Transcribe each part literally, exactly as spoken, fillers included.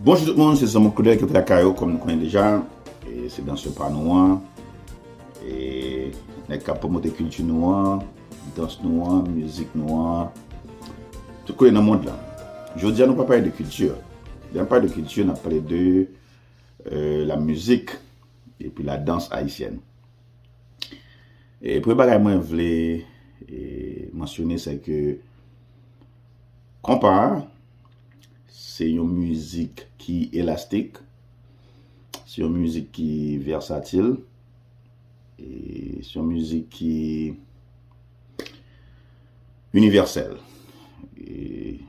Bonjou tout moun, se zanmi Claude ki lakay ou, kòm nou konnen deja. E se dansè pa nou an. E nèg k ap pwomote kilti nou an, dans nou an, mizik nou an, tout kote nan mond lan. Jodi a nou pa pale de kilti. Lè n pale de kilti, n ap pale de euh, la mizik epi la dans ayisyèn. E premye bagay mwen vle e, mansyone, se ke konpa a, se yon mizik ki elastik, se yon mizik ki vèsatil, e se yon mizik ki inivèsèl. E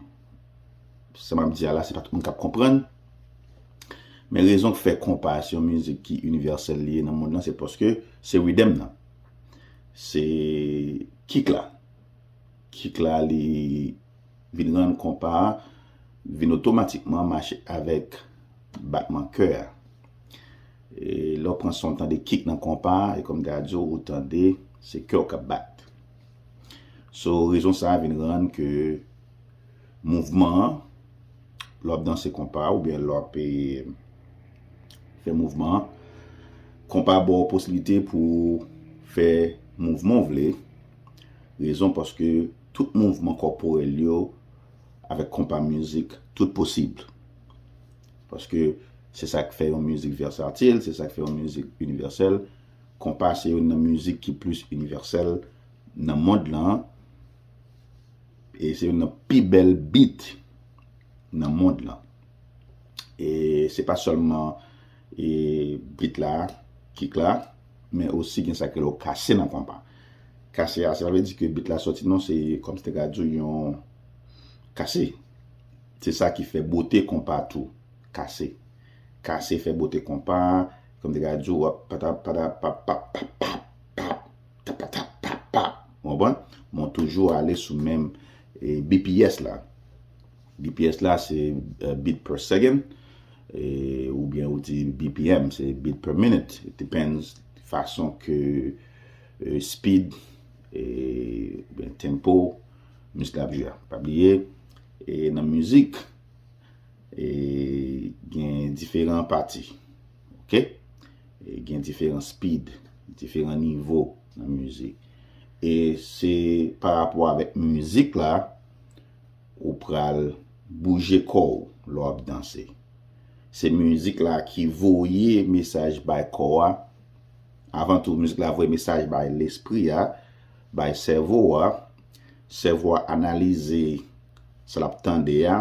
sa m ap di a la, se pa tout moun k ap konprann. Men rezon k fè konpa se yon mizik ki inivèsèl li ye nan mond lan, se paske se riddim nan. Se kik la. Kik la, li vin rann konpa a vin otomatikman mache avèk batman kè a. E lè w pran son, w tande kik nan konpa a, e kòm m te ka di w, ou tande se kè w k ap bat. So, rezon sa a vin rann ke mouvman an, lè w ap danse konpa, oubyen lè w ap e, fè mouvman an, konpa ba w posiblite pou w fè mouvman w vle. Rezon paske tout mouvman kòporèl yo avèk konpa mizik, tout posib. Paske se sa k fè yon mizik vèsatil, se sa k fè yon mizik inivèsèl. Konpa se youn nan mizik ki plis inivèsèl nan mond lan. E se youn nan pi bèl beat nan mond lan. E se pa sèlman e, beat la, kik la, men osi gen sa k rele kase nan konpa. Kase a, sa vle di ke beat la sòti non, se kòm si te ka di w yon kase. Se sa ki fè bote konpa tou. Kase. Kase fè bote konpa, kòm te ka di w, w ap patap, patap, pap, pap, pap, pap, pap, tap, patap, pap, pap. Ou konprann? Mwen toujou ale sou menm e, B P S la. B P S la, se e, beat per second, e, oubyen ou di B P M, se beat per minute. It depends fason ke e, speed, e, oubyen tempo, mizik la ap jwe a. Pa bliye, e, nan mizik, e, gen diferan pati. Oke? E, gen diferan speed, diferan nivo nan mizik. E se pa rapò avèk mizik la, ou pral bouje kò w lè w ap danse. Se mizik la ki voye mesaj bay kò a. Avan tou, mizik la voye mesaj bay lespri a, bay sèvo a. Sèvo a analize sa l ap tande a,